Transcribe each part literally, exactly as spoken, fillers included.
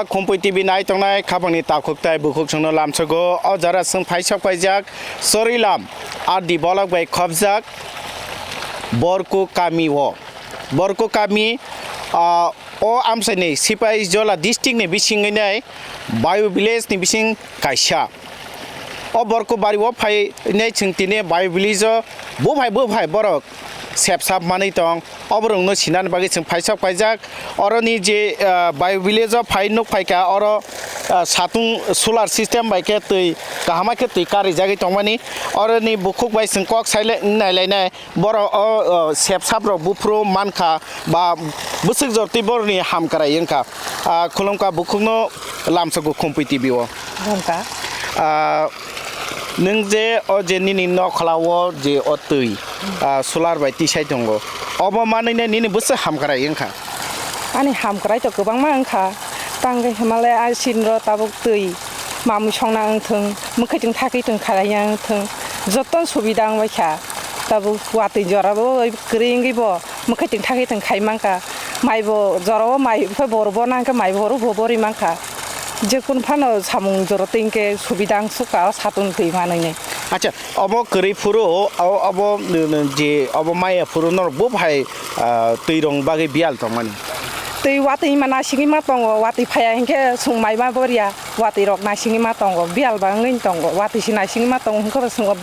Khumpui T V nai tongnai khapangni takhuk tai bukhuk chwngno lamsogo. O jora chwng phaisok paijak Chorilam R D block bai khopjak Borku kami o. Borku kami, ah, o amchaini Sipaijala district ni bisingwi nai Bayu village ni bising kaisa. O Borku bari o phainai chwng tini Bayu village o buphai buphai borok sepsap manwi tong. Oborokno sinani bagwi chwng phaisok paijak. Oroni je, ah, Bayu village o phai nuk phaikha, oro, ah, satung solar system bai khe twi kaham khe twi karijagwi tongmani. Oroni bukhuk bai chwng kok sailai nailainai. Borok o, o, sepsap rok buphuru mankha ba bwswk jortwi borokni hamkrai wngkha. Ah, khulumkha bukhukno lamsogo Khumpui T V o. Wngkha. Ah, nwng je o je nini nokhla o je o twi, ah, solar bai tisai tongo, obo manwino nini bwswk hamkrai wngkha? Ani hamkrai to kwbangma wngkha, tangwi hwnmale a sinro tabuk twi mamwi songna wngthwng, mwkhwtwng thakwi tong khalaiya wngthwng, joto subida wngbaikha. Tabuk watwi jorabo kwrwi wngwi bo mwkhwtwng thakwi tong khai mankha. Maibo jorao mai khe borbo nangkhe maibo horo bo bori mankha. Jekun phano samung jora twi hwnkhe subida wngsukha o satung twi manwini. Acha, obo kwrwi phuru, o-, obo, mm, je obo maya phuru norok bo phai, ah, twi rong bagwi biyal tongmani. Twi watwi ma nasingwi ma tongo, watwi phaiya hinkhe chwng mai ma boriya, watwi rok nasingwi ma tongo, biyal ba wngwi tongo, watwi se nasingwi ma tongo, hinkhe bo chwng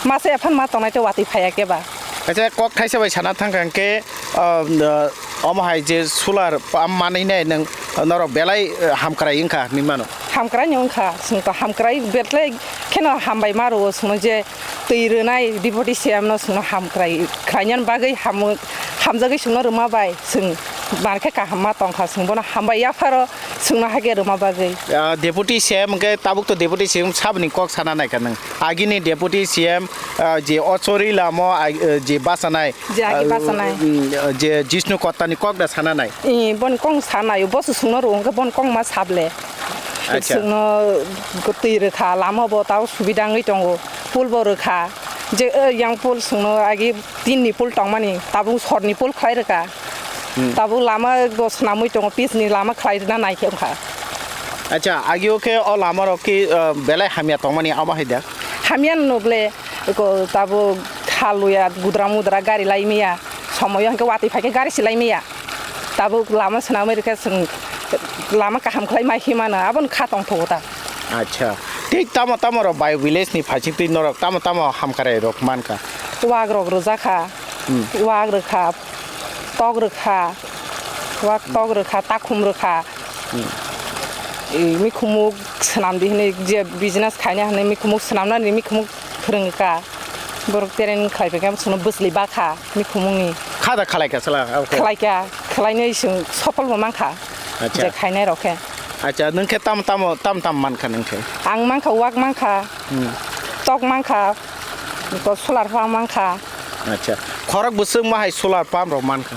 masa ephano ma tongnai tei watwi phaiya khe ba. Acha, kok thaisa bai sana thangkha hinkhe, ah, omo hai je solar pump manwi nai nwng norok belai, eh, hamkrai wngkha hinwi mano. Hamkrai no wngkha, chwng to hamkrai belai kheno hambai ma rwo chwngno je twi rwnai deputy C M no chwngno hamkrai khlainani bagwi ham-, hamjagwi chwngno rwma bai chwng mankhe kaham ma tongkha, chwng bono hambai yapharo chwngno hakhe rwma bagwi. Ah, deputy C M hwnkhe tabuk to deputy C M saboni kok sana naikha nwng. Agini deputy C M, ah, je o Chorilam o, ah, je bachanai, je agi ah, bachanai. Mm, je Jishnu Kottani kok da sana nai? Eh, boni kok sana nai, bo se chwngno rwo hwnkhe boni kok ma sable. Acha. Chwngno twi rwkha, lama bo tao subida wngwi tongo. Pul bo rwkha. Je, eh, yang pul chwngno agi tin ni pul tongmani, tabuk sor ni pul khlai rwkha. Hmm. Tabuk lama bo swnamwi tongo, pitch ni lama khlai rwna nai khe wngkha. Acha, agio khe o lama rok ki, eh, belai hamya tongmani abo hai da? Hamya no ble, ko tabuk haluya gudra mudra gari lai maya, somoyo hwnkhe watwi phai khe gari se lai maya. Tabuk lama swnamwi rwkhe chwng lama kaham khlai ma himano, aboni kha tongthogo ta. Acha. Tei tamo tamo rok Bayu village ni phaising twi norok tamo tamo hamkrai rok mankha? Wak rok rwjakha. Hmm. Wak rwkha, tok rwkha, wak tok rwkha, takhum rwkha. Hmm. E, mikhumuk swnam di hinwi je business khaina hinwi mikhumuk swnamnani mikhumuk phwrwngkha. Borok training khlai paikha, chwngno bwchwlwi bakha mikhumukni. Kha da khlai kha sala, okay. Khlai kha, khlainai chwng sopol bo mankha. Acha. Je khainai rok khe. Acha, nwng khe tam, tamo, tam, tam mankha nwng khe? Ang mankha, wak mankha, hmm, tok mankha, ko solar pump mankha. Acha. Khorok bwswk ma hai solar pump rok mankha?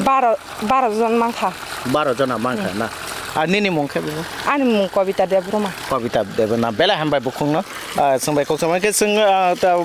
Baro, baro jon mankha. Baro jona mankha, hmm, na? Ar nini mung khe bo? Ani mung Kobita Debbarma. Kobita Debbarma. Belai hambai bukhukno. Ah, chwng bai kok chwng khe chwng, ah, ta,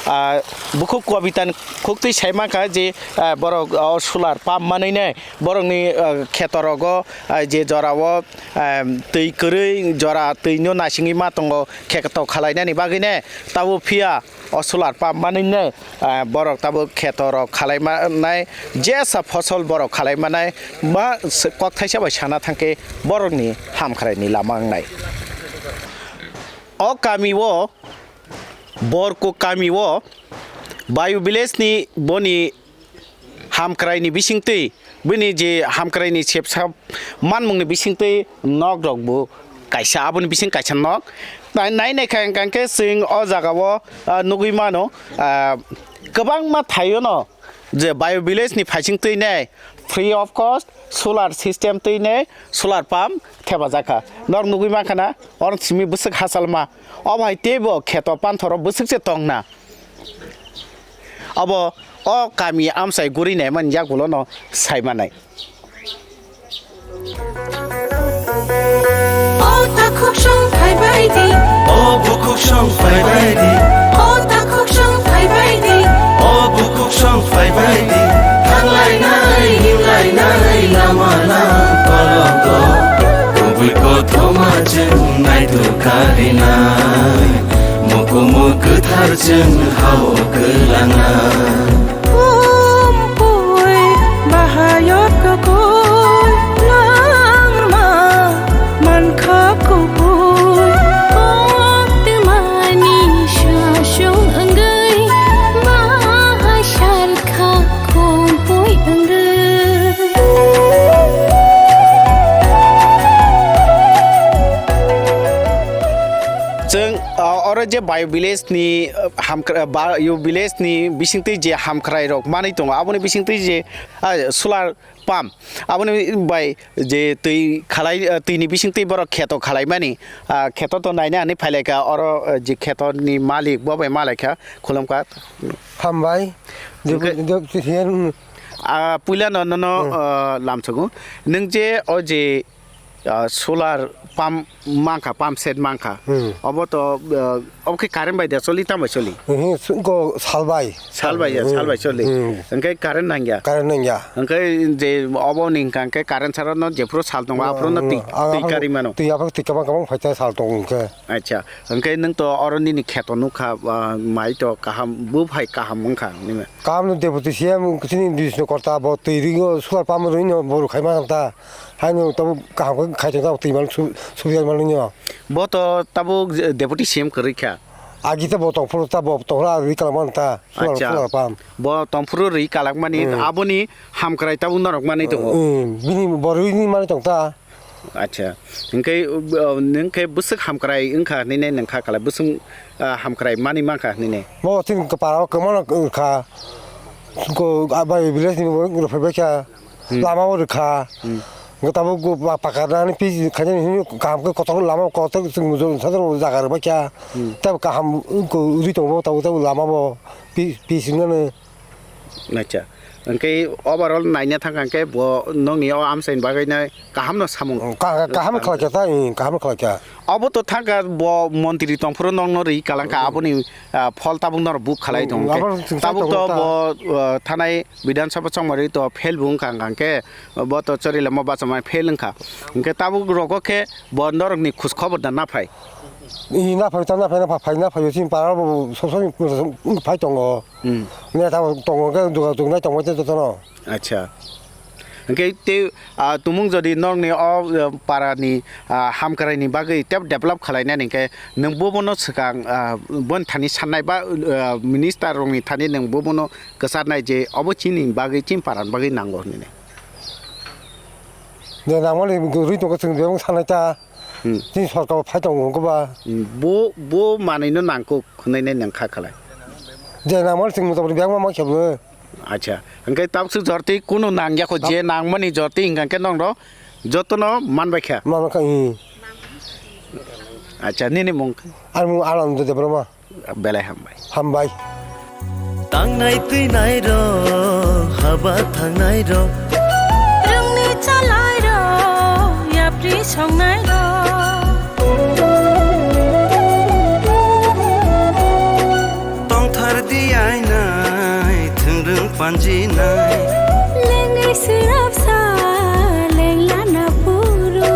ah, bukhuk Kobita ni khuktwi sai mankha je, ah, borok, ah, o solar pump manwi nai borokni, ah, kheto rogo, ah, je jora o, ah, twi kwrwi jora twi no naisingwi ma tongo kheto khalainani bagwi ne, tabo phiya o solar pump manwi ne, ah, borok tabo kheto rok khalai manai, jesa phosol borok khalai manai, ma s-, kok thaisa bai sana thangkhe borokni hamkhrai ni lama wngnai. O kami o Borku kami o Bayu village ni boni hamkrai ni bisingtwi, bini je hamkrai ni sepsa manmung ni bisingtwi nok rok bo kaisa, aboni bising kaisa nok. Nai, nai, nai kha hwnkha khe chwng o jaga o, ah, nugwi mano, ah, kwbangma thaio no je Bayu village ni phaising twi nai free of cost solar system twi nai solar pump thepajak kha. Norok nugwi mankha na, oro simi bwswk hachal ma. Obo hai teibo kheto panthoro bwswk se tong na. Obo o kami amchai guri naimani yagulo no sai manai. O takhuk song phai bai di. O bukhuk song phai bai di. O takhuk song phai bai di. O bukhuk song phai bai di. Thanglai nai, hinglai nai, lama na kolok do. Chwng hao kwlangna. Kumpui bahayot kokoi langma mankha kupui. Kok twmani sasung wngwi bahai sarkha kumpui wngwi. Chwng, uh, oro je bio village ni, uh, hamkra-, uh, bio village ni bisingtwi je hamkrai rok manwi tongo, aboni bisingtwi je, uh, solar pump, aboni bai je twi khalai, uh, twi ni bisingtwi borok kheto khalai mani, uh, kheto to naina hinwi phailaikha, oro, uh, je kheto ni malik bo bai malaikha, khulumkha. Hambai. Hwnkhe Deb-, Deb-, Deb-, Ah, puila no, no, no, Hmm. ah, lamsogo. Nwng je o je, ah, solar pump mankha, pump set mankha. Hmm. Obo to, ah, obo khe current bai de choli, tamo bai choli? Hmm, su-, go sal bai. Sal bai ya, Hmm. sal bai choli. Hmm. Hwnkhe current nangya. Current nangya. Hwnkhe je obo ni hwnkha hwnkhe current sara no jephuru sal tongo, Hmm, aphuru no hmm. twi, Ah, twi aphuru kari mano. Twi aphuru twi kabang kabang phaita sal tongo hwnkhe. Acha, hwnkhe nwng to oro nini kheto nukha, ah, mai to kaham, buphai kaham wngkha nini. Kaham no deputy C M chini Bishnu Korta bo twi ringo solar pump rwino bo rwkhai ma ta. Haino tabuk kaham khe khai tong ta twi man su-, subida man nini. Bo to tabuk je deputy C M kwrwi kha. Agi ta bo tongphuru ta bo tongra rwi kala man ta solar, Acha. Solar pump. Bo tongphuru rwi kalak mani Hmm. aboni hamkrai tabuk norok mani tongo. Hmm, bini bo rwini mani tong ta. Acha, hwnkhe, uh, nwng khe bwswk hamkrai wngkha hinwi nai nwng kha kala, bwswk, uh, hamkrai manwi mankha hinwi nai. Bo chini para o kwmano wngkha, ko, abai village ni bo rwphai bai kha, Hmm. lama o rwkha. Hmm. Hwnkhe tabuk bo pa-, paka nani pis khainani hinwi kaham khe kotor lama o kotor chwng sadar o jaga rwbai kha. Hmm. Tabuk kaham wngkha ri tongo tabuk tabuk lama bo pi-, pis wngnani. Acha. Hwnkhe overall naina thangkha hwnkhe bo nokni o amchaini bagwi no kaham no samung. Oh, ka-, ka-, kaham khlai kha ta, eh, kaham khlai kha. Obo to thangkha bo montri tongphuru nokno ri kalangkha aboni, ah, phol tabuk norok buk khalai tong hwnkhe. Abo chwng tabuk to ta. Bo, ah, thanai Bidhan Sabha chongmari to fail bo wngkha hwnkhe bo to chori lama bachama fail wngkha. Hwnkhe tabuk rogo khe bo norokni khus khobor da naphai. I naphai ta naphai naphai naphai chini para bo sob sob phai tongo. Hmm. Neta tongo khe duga dugnai tongo tei jotono. Acha. Hwnkhe tei, ah, tumung jodi nokni o, ah, parani, ah, hamkraini bagwi tei develop khwlainani hwnkhe nwng bobono swkang, ah, boni thani sannai ba, ah, minister rokni thani nwng bobono kwcharnai je obo chini bagwi, chini parani bagwi nango hinwi. Je nangmani rwi tongo chwng bebak sanai ta. Hmm. Chini sorkar bo phai tongo hwnkhe ba. Hmm, bo, bo manwino nangkuk hwnwi nai nang kha khalai. Je nangmani chwng motamoti bebak ma ma khe bo. Acha, hwnkhe tabuk swk jorti kunu nangya kho, je nangmani jorti hwnkha khe nokno jotono manbai kha. Manbai kha, hmm. Acha, nini mung? Ani mung Anando Debbarma. Belai hambai. Hambai. Tangnai twinai rok, haba thangnai rok. Rwngni chalai rok, yapri songnai rok. Tongthar di ainai, thwngrwng panjinai. Lengwi swrapsa, lenglana phuru.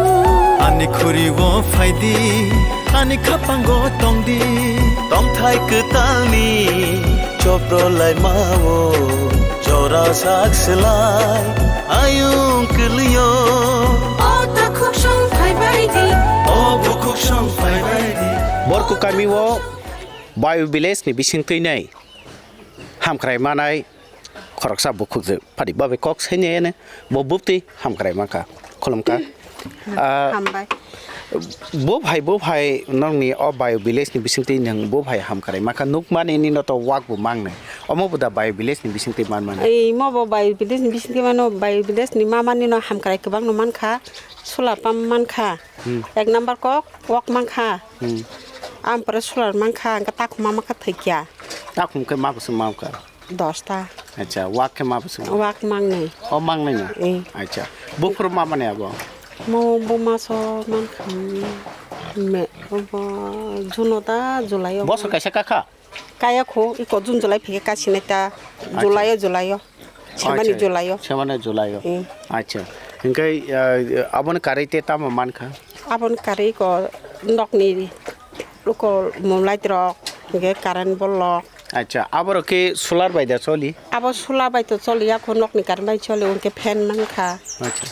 Ani khuri-o phaidi. Ani khapango tongdi. Tongthai kwtalni chopro laimao jora sak slai ayung kwlwio. O takhuk song phaibaidi. O bukhuk song phaibaidi. Borku kamio Bio Village ni bisingtwi nai hamkrai manai khoroksa bukhukjwk phadi babai kok sainai ene bo buptwi hamkrai mankha, khulumkha. Ah, hambai. Bo phai, bo phai nokni o Bio Village ni bisingtwi nwng bo phai hamkrai mankha, nukmani nino to wak bo mangnai. Omo bo da Bio Village ni bisingtwi manmani. Ei, mo bo Bio Village ni bisingtwi mano, Bio Village ni mamani no hamkrai kwbang no mankha, solar pump mankha. Hmm. Ek number kok wak mankha. Hmm. Ampore solar mankha, angkhe takhuma mankha thwikya. Takhum khe ma bwswk mankha? Dosta. Acha, wak khe ma bwswk? Wak mangnai. O mangnai no? Eh. Acha. Buphuru ma mani abo? Mo bo maso mankha, me, bo June da July o. Bosor kaisa kakha? Kaya kho, iko June July phikhe kasinai ta. Acha. July o, July o. Semani Acha. July o. Semani July o. Eh. Acha. Hingke, ah, aboni karwi te tamo mankha? Aboni karwi ko nokni luko mumlai rok. Hwnkhe current bo lock. Acha, aborok khe solar bai da choli? Abo solar bai to choli ya kho, nokni current bai choli, hwnkhe fan mankha. Acha.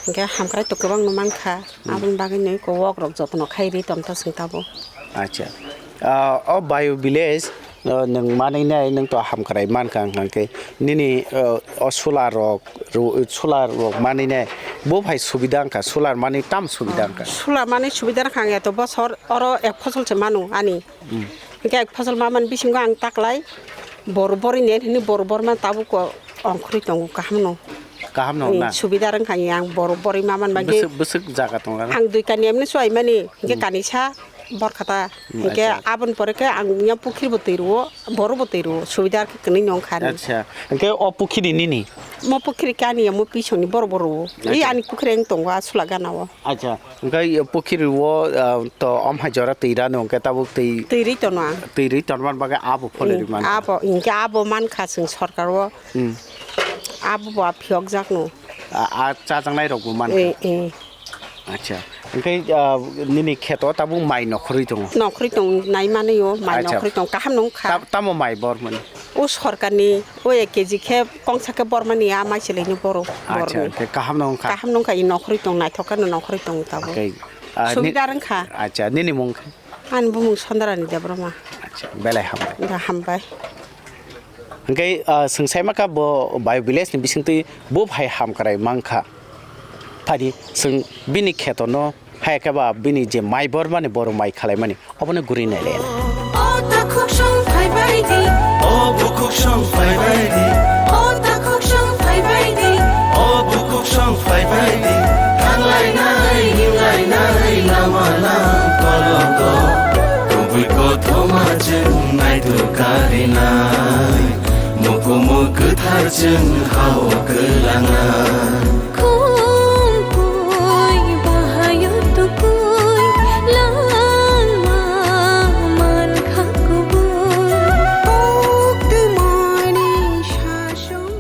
Hwnkhe hamkrai to kwbangno mankha. Hmm. Aboni bagwi no eko wok rok jotono khai ri tongtha chwng tabuk. Acha. Ah, o Bio village, ah, nwng manwi nai, nwng to hamkrai mankha hwnkhe nini, ah, o solar rok, ro-, solar rok manwi nai bo phai subida wngkha, solar manwi tam subida wngkha? Solar manwi subida wngkha, ang ya to bosor oro ek phosol se manu ani. Hmm. Hwnkhe ek phosol ma man bisingo ang taklai bor bori nen hwnwi bor bor man tabuk ko ongkhorwi tongo kaham no. Kaham no Hmm, na? Subida wngkha ang bor bori ma man bagwi. Bwswk, bwswk jaga tongo na? Ang dui kani emni chuai mani, hwnkhe Hmm. kanisa. Borkha ta. Hmm, hwnkhe acha. Aboni pore khe ang ya pukhiri bo twi rwo, boro bo twi rwo, subida khe kwnwi no wngkha ani. Acha. Hwnkhe o pukhiri nini? Mo pukhiri khe ani ya mo pisongni boro boro rwo. Ri Acha. Ani pukhiri ang tongo a sula gana o. Acha. Hwnkhe o pukhiri o, ah, to om hai jora twi rano hwnkhe tabuk twi Twi ri tono ang. Twi ri tonman bagwi abo pholeri Hmm, mankha. Abo, hwnkhe abo mankha chwng sorkar o. Hmm. Abo bo a phiyok jak no. A, a chajaknai rok bo mankha. Eh, eh. Acha. Hwnkhe, ah, nini kheto tabuk mai nokhorwi tongo? Nokhorwi tong nai manwi o, mai Acha. Nokhorwi tong kaham no wngkha. Ta-, tamo mai bor mani? O sorkarni o ek kg khe kongsa khe bor mani a mai chwlaino boro Acha, borni. Hwnkhe kaham no wngkha? Kaham no wngkha, i nokhorwi tong naithok kheno nokhorwi tong tabuk. Hwnkhe, ah, ni-, Subida wngkha. Acha, nini mung khe? Ani bumung Sondarani Debbarma. Acha, belai hambai. Da hambai. Hwnkhe, ah, chwng sai mankha bo Bio village ni bisingtwi bo phai hamkrai mankha. Phadi chwng bini khetono hai khe ba bini je mai bormani boro mai khalaimani obono guri nailai. O takhuk song phai bai di. O bukhuk song phai bai di. O takhuk song phai bai di. O bukhuk song phai bai di. Thanglai nai, hinglai nai, lama lang kolok. Kubui kothoma chwng naitu karinai. Mukumu kwthar chwng hao kwlangnai. Khum pui bahayo tukui langma mankha kubui. Kok twmani sasong.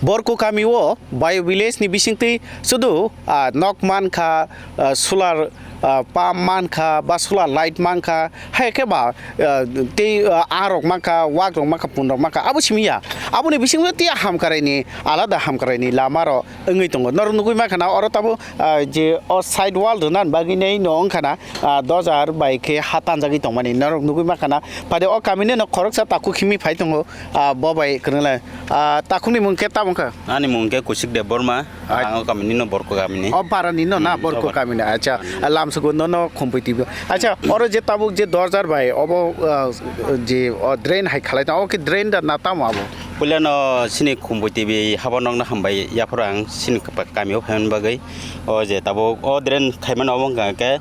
Borku kami o Bio village ni bisingtwi sudu, ah, nok mankha, ah, solar, ah, pump mankha, ba solar light mankha, hai khe ba, ah, tei, ah, aa rok mankha, wak rok mankha, pun rok mankha, abo simi ya. Aboni bisingo tei hamkrai ni alada hamkrai ni lama rok wngwi tongo. Norok nugui mankha na oro tabuk, ah, je o side wall rwna bagwi nei no wngkha na, ah, dojar bai khe ha tanjagwi tongmani norok nugui mankha na. Phade o kami ni no khoroksa takhuk himwi phai tongo, ah, bo bai kwrwngla. Ah, takhukni mung khe tamo wngkha? Ani mung khe Kushik Debbarma. Ai- Ang o kamini no Borko kamini. O para ni no na Hmm, Borko o para. Kamini. Acha, Hmm. Lamsugo no no Khumpui T V. Acha, oro je tabuk je dorjar bai obo, ah, je o drain hai khalai ta, o ki drain da na tamo abo? Puila no sini Khumpui T V habo nok no hambai yaphoro ang sini kapa-, kami o phaimani bagwi. O je tabuk o drain khaimani obo wngkha khe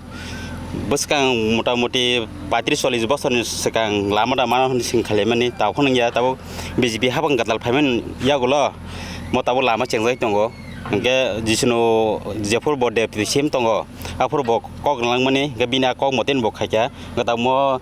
bwskang mota moti paitris chollis bosorni swkang lama da mano hwnwi sing khalaimani, tao khwnwng ya tabuk B J P habang kwtal phaimani yagulo mo tabuk lama chengjagwi tongo. Hwnkhe jisino jephuru bo deputy C M tongo, aphuru bo kok rwlangmani, hwnkhe bini a kok moteni bo khaikha. Hwnkhe tabuk mo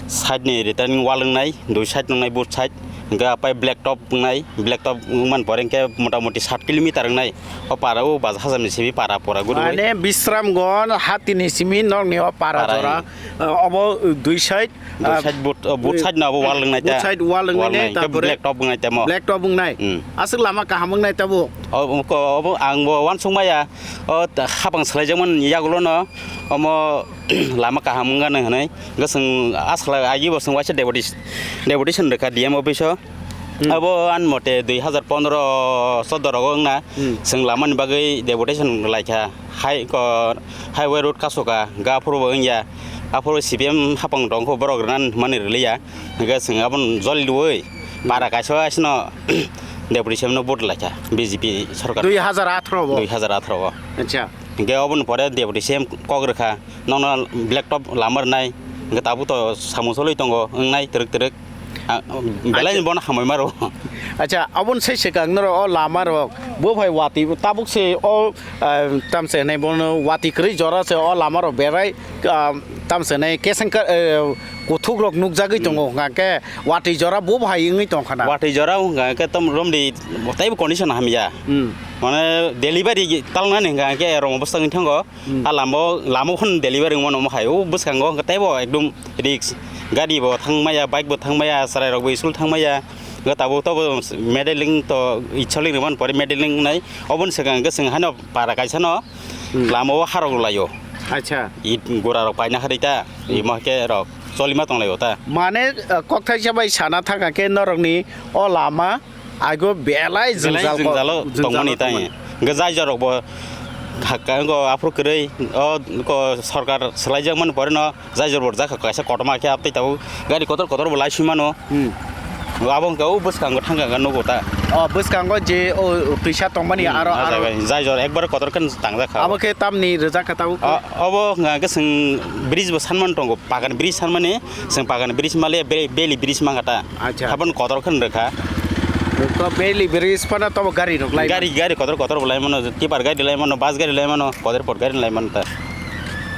side ni returning wall wngnai, dui side wngnai, both side. Hwnkhe apai black top wngnai, black top wngmani pore hwnkhe mota moti sat kilometer wngnai. O para o Bazar Hajamni simi para pora guru. Mane Bisramganj hatini simi nokni o para Para jora, eh, obo dui side, Dui ah, side both, oh, both side no abo wall wngnai ta. Both side wall wngnai Wall ne, wngnai. Hwnkhe tarpore black top wngnai ta mo. Black top wngnai. Hmm. Aswk lama kaham wngnai tabuk. O, o, ko, obo ang bo uansuk maya. O, ta-, habang swlaijakmani yagulo no. Omo lama kaham wngkha nang hinwi. Hwnkhe chwng a swlai agi bo chwng waisa deputi-, deputation rwkha D M office o. Hmm. Abo ani mote dui hazar pondro choddo rogo wngna. Hmm. Chwng lamani bagwi deputation laikha. Hai ko, highway road kasoka, ga aphuru bo wngya. Aphuru C P M hapang tongkho borok rwna hwnmani rwliya. Hwnkhe chwng abono joli rwui para kaisa asino deputy C M no vote laikha B J P sorkar. Dui hazar atharo bo? Dui hazar atharo o. Acha. Hwnkhe oboni pore deputy C M kok rwkha, nokno black top lama rwnai, hwnkhe tabuk to samung cholwi tongo, wngnai twrwk twrwk. Ah, belai Acha. Bono hambai maro. Acha, aboni sai swkang norok o lama rok bo phai watwi tabuk se o, ah, tamse hinai bono watwi kwrwi jora se o lama rok berai, ah, tamse hinai keseng ka, eh, kuthuk rok nukjagwi tongo, hmm, hwnkha khe watwi jora bo phai wngwi tongkha na. Watwi jora wngkha khe tom romdi teibo condition hamya. Hmm. Mane delivery talnani hwnkha khe rong bwsakni thango. Hmm. A lama, lama phano delivery wngmano omo hai. O bwskango hwnkhe teibo ekdom risk. Gari bo thangmaya, bike bo thangmaya, chwrairok bo school thangmaya. Hwnkhe tabuk tobo medeling to icholing rwmani pore medeling wngnai. Oboni swkang hwnkhe chwng haino para kaisa no Hmm. lama o harok laio. Acha. It gura rok paina harwi ta, Hmm. imo khe rok cholima tonglaio ta. Mane, uh, kokthaisa bai sana thangkha khe norokni o lama aigo belai Belai jwngjal ko-, jwngjalo jwngjalo tongmani tai. tongmani. Hwnkhe jai jorok bo hakka, hwnkhe aphuru kwrwi, o, hwnkhe sorkar swlaijakmani pore no jai jor bo rwjak kha, kaisa kotorma khe abtwi tabuk gari kotor kotor bo lai sui mano. Hmm. Abo hwnkhe o bwskango thangkha hwnkhe nugo ta. O bwskango je o twisa tongmani Hmm, aro, ah, aro jaga, jai jor ekbar kotor khe tangjak kha. Abo khe tamni rwjak kha tabuk? O, obo hwnkhe chwng bridge bo sanmani tongo, pagan bridge sanmani, chwng pagan bridge male be-, beli bridge mangkha ta. Acha. Habon kotor khe rwkha. To beli bridge phano tobo gari rok lai Gari, mano? Gari kotor kotor bo lai mano, tipper gari lai mano, bus gari lai mano, kotor pot gari lai mano ta.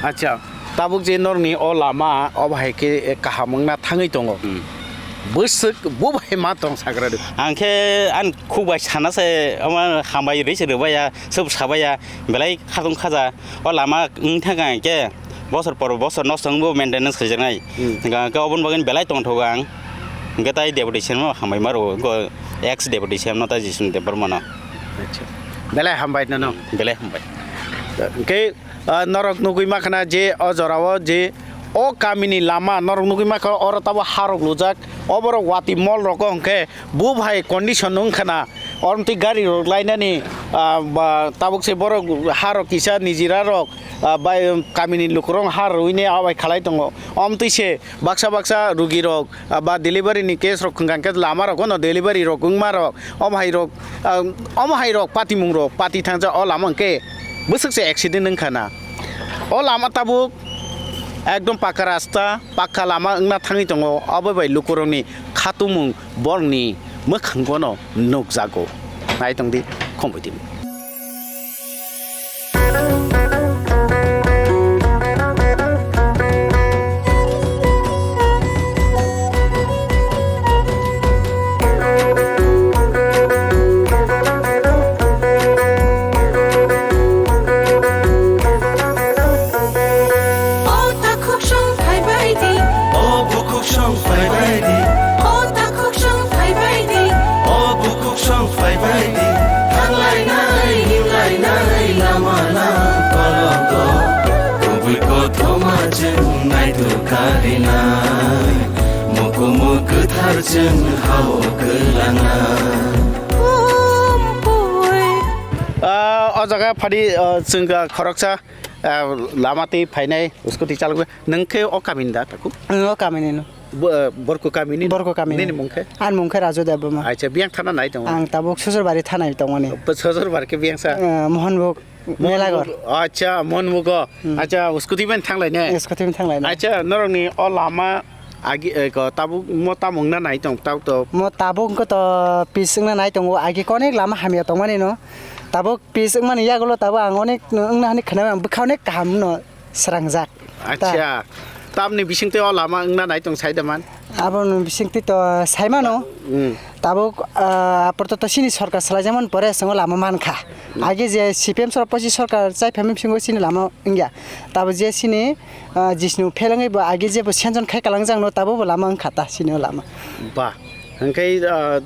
Acha. Tabuk je norokni o lama, o bahai khe kaham wngna thangwi tongo. Hmm. Bwswk bo bahai ma tong sagra di. Ang khe ani khuk bai sana se, omo hambai rwi se rwbaiya, sob sabaiya, belai khatung khaja. O lama wng thangkha hwnkhe bosor por bosor nosto wngbo maintenance khaijaknai. Hmm. Hwnkha hwnkhe oboni bagwi belai tongthogo ang. Hwnkhe tai deputy C M no hambai ma rwo, ex deputy C M no tai Jisnu Debbarma no. Acha. Belai hambai nono. Belai hambai. Hwnkhe Ah, norok nugwi makhna je o jorao je o kamini lama norok nugwi mankha oro tabo harok lujak, oborok watwi mol rogo hwnkhe bo bahai condition wngkhana, oroni twi gari rok lainani, ah, ba, tabuk se borok harok kisa nijira rok, ah, bai kamini lukurok har rwini abai khalai tongo, omtwi se baksa baksa rugi rok, ah, ba delivery ni case rok hwnkha khe lama rogo no delivery rok wngma rok, omo hai rok, ah, omo hai rok patimung rok pati thangja o lama hwnkhe bwswk se accident wngkha na. O lama tabuk ekdom pakka rasta, pakka lama wngna thangwi tongo, abo bai lukurokni khatumung borokni mwkhangbo no nukjago. Nai tongdi, khumui di. O takhuk song phai bai di. O bukhuk song phai bai di. O takhuk song phai bai di. O bukhuk song phai bai di. Thanglainai, himlainai, lama lang kolok o. Kubui kothoma chwng naitu karinai. Mukumu kwthar chwng hao kwlangnai. Ah, o jaga phadi, ah, chwng, ah, khoroksa, ah, lama twi phainai scooty chaloknai. Nwng khe o kamini da, takhuk? Ang o kamini no. Bo-, Borku kamini? Borku kamini. Nini mung khe? Ani mung khe Raju Debbarma. Acha, biyang thana nai tongo? Ang tabuk Susurbari thanai tongmani. Bo Susurbari khe biyang sa? Eh, Mohanbuk, Mohanbuk, Melaghor. Acha, Mohanbugo. Hmm. Acha, scooty bai thanglai ne? Scooty bai thanglai ne. Acha, norokni o lama agi, eh, ko, tabuk mo tamo wngna nai tong, tabuk to? Mo tabuk wngkha to pis wngna nai tongo, agi konek lama hamya tongmani no. Tabuk pis wngmani yagulo tabuk ang onek wngna hani khwnai ang bwkha onek kaham no. Srangjak. Acha, tamni bisingtwi o lama wngna nai tong sai da man? Aboni bisingtwi to sai mano. Hmm. Tabuk, ah, aportoto chini sorkar salaijakmani pore chwng o lama mankha. Hmm. Age je C P M sorkar, pochi sorkar chai phaimani bisingo chini lama wngya. Tabuk je chini, ah, Jisnu phelengwi bo age jebo senjon khai kalangjak no tabuk bo lama wngkha ta chini o lama. Ba, hwnkhe, ah,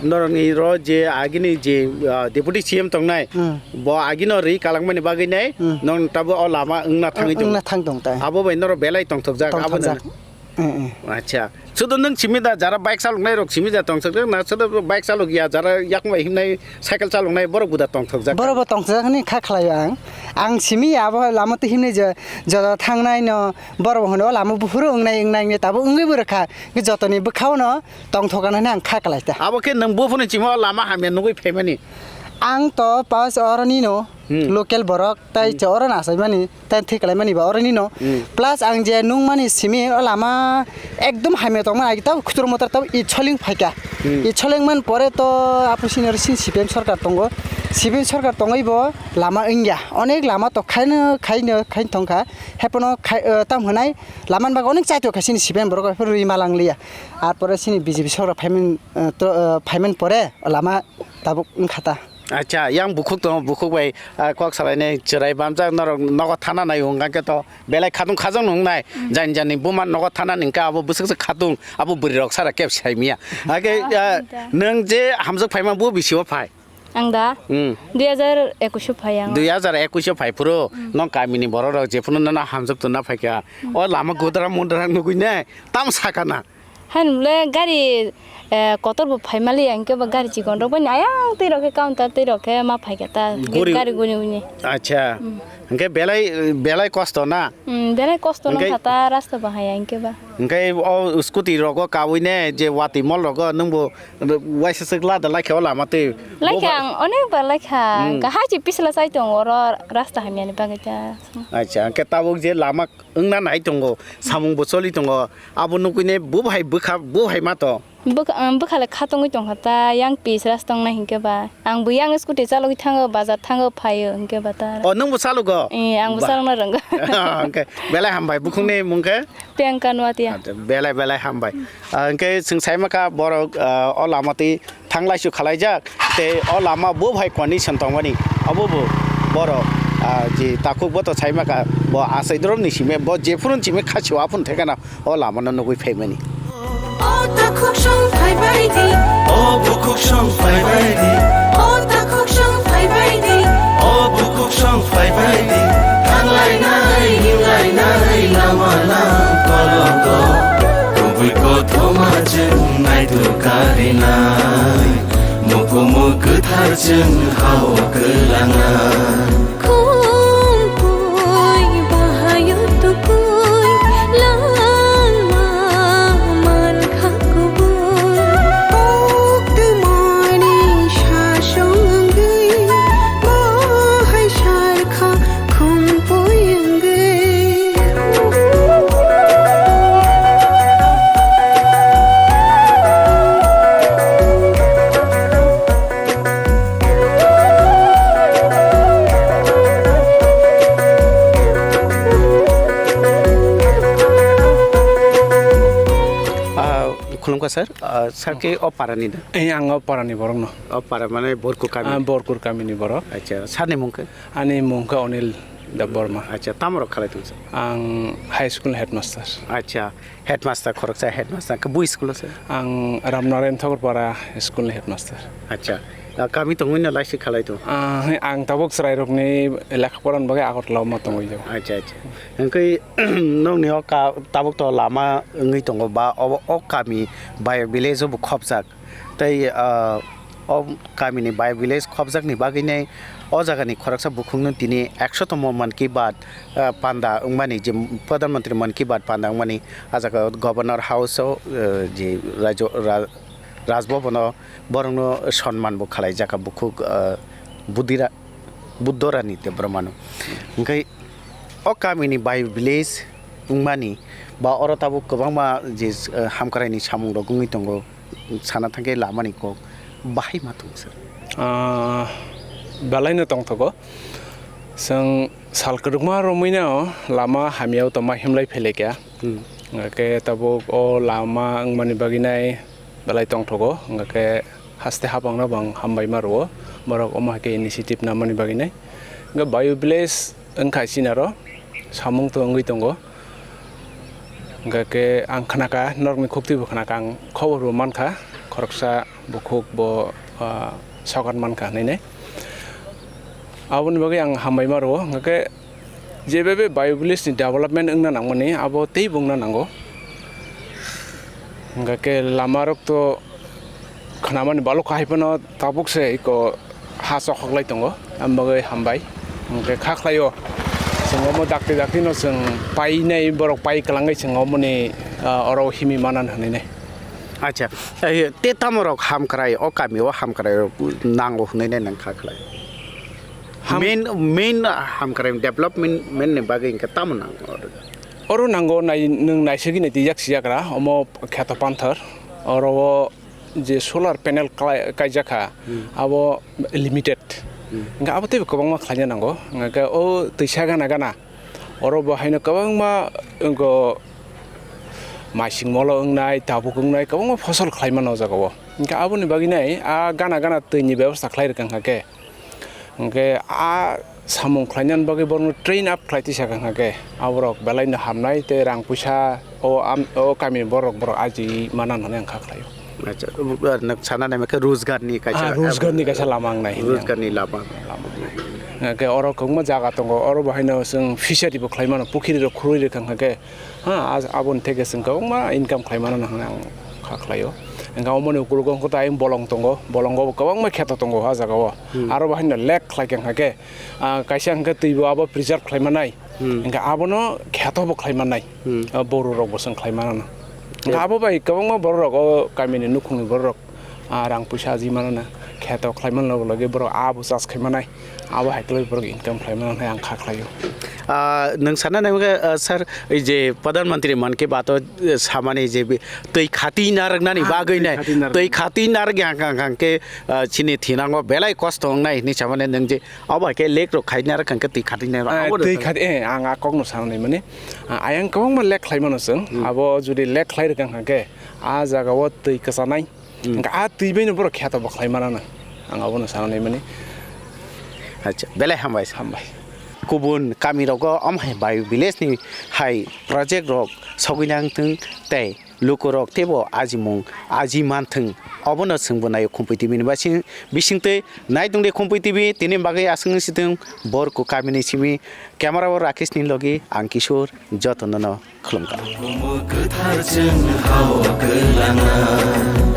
Norokni ro je agini je, ah, deputy C M tongnai, Hmm. bo agino ri kalangmani bagwi nai, Hmm. norok tabuk o lama wngna thangwi tongo. Wngna thang tong tai. Abo bai norok belai tongthokjak, abo Tongthokjak. no. Eh, eh. Acha. Sudu nwng simi da jara bike chaloknai rok simi da tongthokjak na, sudu bike chalok ya jara yakung bai himnai cycle chaloknai borok bo da tongthokjak. Borok bo tongthokjak hwnwi kha khlaio ang. Ang simi ya abo lama twi himnai je joda thangnai no borok bo hwnwi o lama buphuru wngnai wngnai wngnai tabuk wngwi bo rwkha. Jotoni bwkhao no tongthok anani ang kha kwlai ta. Abo khe nwng buphuru chimo lama hamya nugwi phaimani. Ang to pas oroni no Hmm. local borok tai Hmm. che oro na achaimani tai thwi kwlaimani ba oroni no. Hmm. Plus ang je nungmani simi o lama ekdom hamya tongma agi ta khutur motor ta i choling phaika. Hmm. I choling man pore to apo sini oro sini C P M sorkar tongo. C P M sorkar tongwi bo lama wngya. Onek lama to khaino khaino khain tongkha. Hepono khai, eh, tam hwnai lama ni bagwi onek chaito kha sini C P M borok rwi malang liya. Ar pore sini B J P sorkar phaiman, eh, to, eh, phaiman pore lama tabuk wngkha ta. Acha, yang bukhuk tongo, bukhuk bai, ah, kok salainai chwrai bamjak, norok nogo thana nai hwnkha khe to belai khatung khajak nung nai. Hmm. Jani jani buma nogo thana ni hwnkhe abo bwswk se khatung, abo bwrwi rok sara keb sai miya. Age, ah, ah, nwng je hamjak phaima bo bisi o phai? Ang da? Hmm. Dui hajar ekush o phai ang. Dui hajar ekush o phai phuru, hmm, nwng kami ni borok rok je phuru nono hamjak tuna phai kha. Hmm. O lama gudra mudra nugui nai, tam saka na. Hain bole gari, eh, kotor bo phai mali ya, hingke ba gari chikon rok bai ayang twi rok khe counter twi rok khe ma phai kha ta, guri gari guni guni. Acha. Hmm. Hingke belai, belai kosto na? Hmm, belai kosto no hingke kha ta, rasta bahai ya hingke ba. Hingke o scooty rogo kawi ne je watwi mol rogo nwng bo waisa swk lada lai khe o lama twi. Lai khe bo ba- ang onek bar lai kha. Hmm. Hingke hai chi pisla chai tongo oro rasta hamya ni bagwi ta. Acha, hingke tabuk je lama wngna nai tongo, samung bo choli tongo, abo nukui ne bo hai bwkha, bo hai ma to. Bwkha, um, bwkha le kha tongwi tongkha ta, yang pis ras tongnai hinkhe ba. Ang bo yang scooty chalogwi thango, bazar thango, phaio hinkhe ba ta. O, nwng bo chalogo? Eh, ang bo chalogna rwngo. Hwnkhe belai hambai, bukhukni mung khe? Priyanka Nuatia. Acha, belai, belai hambai. Ah, hwnkhe chwng sai ma kha borok, ah, o lama twi thanglaisu khalaijak, tei o lama bo hai condition tongmani, obo bo borok, ah, je takhuk bo to sai ma kha, bo achai drom ni simi, bo jephuru ni simi khachio aphuru thekana o lama no nugui phaimani. O takhuk song phaibai di. O bukhuk song phaibai di. O takhuk song phaibai di. O bukhuk song phaibai di. Thanglainai, himlainai, lama lang koloko. Kubui kothoma chwng naitu karinai. Mukumu kwthar chwng hao kwlangnai. Khumpui bahayo tukui langma mankha kubui. Oktumani sasongwi bahai sarkha khumpui wngwi. Ah, khulumkha sir. Ah, sir ke o para ni da? Eh, ang o para ni borok no. O para mane Borku kami? Ah, Borku kami ni borok. Acha, sir ni mung khe? Ani mung khe Onil Debbarma. Acha, tamo rok khalai tong sir? Ang high school headmaster. Acha. Headmaster, khoroksa headmaster, khe bui school o se? Ang Ramnarayan Thakurpara school ni headmaster. Acha. Ah, kami tongwi no laisi khalai tong? Ah, he, ang tabuk chwrairokni lekha porani bagwi Agartala o ma tongwi jago. Acha, acha. Hwnkhe nokni o ka-, tabuk to lama wngwi tongo ba o, o kami bai village o bo khopjak. Tei, ah, o kamini bai village khopjakni bagwinai o jagani khoroksa bukhukno tini ekshotamo Mann Ki Baat, ah, panda wngmani, je Pradhan Mantri Mann Ki Baat panda wngmani, ah jaga Governor House o, ah, je Rajyo, Ra-, Raj Bhavan o borokno sonman bo khalaijakha bukhuk, ah, Budira-, Buddharani Debbarmano. Hwnkhe o kamini bai village wngmani ba oro tabuk kwbangma je, ah, hamkraini samungrok wngwi tongo. Sana thangkhe lamani kok bahai ma tongo sir? Ah, belaino tongthogo. Chwng sal kwrwngma romwino lama hamyao tongma himlai phailaikha. Hmm. Hwnkhe tabuk o lama wngmani bagwinai belai tongthogo. Hwnkhe haste hapangno bo ang hambai ma rwo. Borok omo hai khe initiative namani bagwinai. Hwnkhe bio village wngkha chini aro samung to wngwi tongo. Hwnkhe ang khnakha, norokni khuktwi bo khnakha, ang khobor bo mankha, khoroksa bukhuk bo, ah, sokat mankha hinwi nai. Aboni bagwi ang hambai ma rwo, hwnkhe je bebe bio village ni development wngna nangmani, abo teibo wngna nango. Hwnkhe lama rok to khnamani balok kahai phano tabuk se iko ha chokhoklai tongo, ang bagwi hambai. Hwnkhe kha khlaio, chwng omo dakti dakti no chwng painai, borok pai kwlangwi chwng omoni, ah, oro himwi manan hwnwi nai. Acha, eh, te tamo rok hamkrai, o kami o hamkrai rok nango hwnwi nai nang kha khlai? Ham- Main, main hamkrai development, main ni bagwi hwnkhe tamo nango? Oro nango nai-, nwng naisagwi naitwi yak si yagra, omo kheto panthor, oro o je solar panel klai-, kaijak kha, hmm, abo limited. Hmm. Hwnkhe abo teibo kwbangma khlaina nango. Hwnkhe o twisa gana gana, oro bo haino kwbangma, wngkha, maising molo wngnai, tabuk wngnai, kwbangma phosol khlaimano o jagao. Hwnkhe aboni bagwinai a gana gana twini bebosta khlai rwkha hwnkhe, Hwnkhe a samung khlainani bagwi borokno train up khlai tisa kha hwnkhe aborok belaino hamnai tei rang puisa o am-, o kamini borok, borok aji mana hwnwi ang kha khlaio. Acha, uh, uh, nwk sana naima khe Rojgarni kaisa, ah, Rojgarni kaisa lama wngnai hwnwi ang. Rojgarni lama. Lama wngnai. Hwnkhe oro kwbangma jaga tongo, oro bo haino chwng fishery bo khlai mano, pukhiri rok khurui rwkha hwnkhe, ha, a-, aboni theke chwng kwbangma income khlai mano hwnwi ang kha khlaio. Hwnkhe omoni ukologo hwnkhe tai bolong tongo, bolongo bo kwbangma kheto tongo ha jaga o. Hmm. Aro bo haino lake khlai kha hwnkhe, ah, kaisa hwnkhe twi bo abo preserve khlai manai. Hmm. Hwnkhe abono kheto bo khlai manai. Hmm. Ah, boru rok bo chwng khlai mano. Hwnkhe abo bai kwbangma borok rok o kamini nukhungni borok rok, ah, rang puisa aji mano na. Kheto khlai mano loge loge borok abo chas khai manai. Abo hai khlai borok income khlai mano hwnwi ang kha khlaio. Ah, nwng sana nai hwnkhe, ah, sir, ei je Pradhan Mantri Mann Ki Baat o, eh, samani je bi-, twi khati narwknani, ah, bagwi twi nai, khati narwknani, twi khati narwk yang kang kang khe, ah, chini thinango belai kosto wngnai hwnwi samani nwng je Abo hai khe lake rok khaina rwkha hwnkhe twi khatina rw-, eh, abo twi rwkha. Khati, eh, ang a kokno sana nai mani. Ah, ayang kwbangma lake khlai mano chwng. Hmm. Abo jodi lake khlai rwkha hwnkhe, a jaga o twi kwchanai. Hmm. Hwnkhe a twi bai no borok kheto bo khlai mano. Ang abono sana nai mani. Acha, belai hambai. Hambai. Kubun kami rogo omo hai bio village ni hai project rok sogwi nang thung tei lukurok teibo ajimung aji manthung, obono chwngbo naio Khumpui T V ni basing-, bisingtwi. Naitung de Khumpui T V, tini bagwi aswk wng sitwng Borku kamini simi. Camera o Rakesh ni logi ang Kishore, jotono no khulumkha. Bumu kwthar chwng hao kwlangna.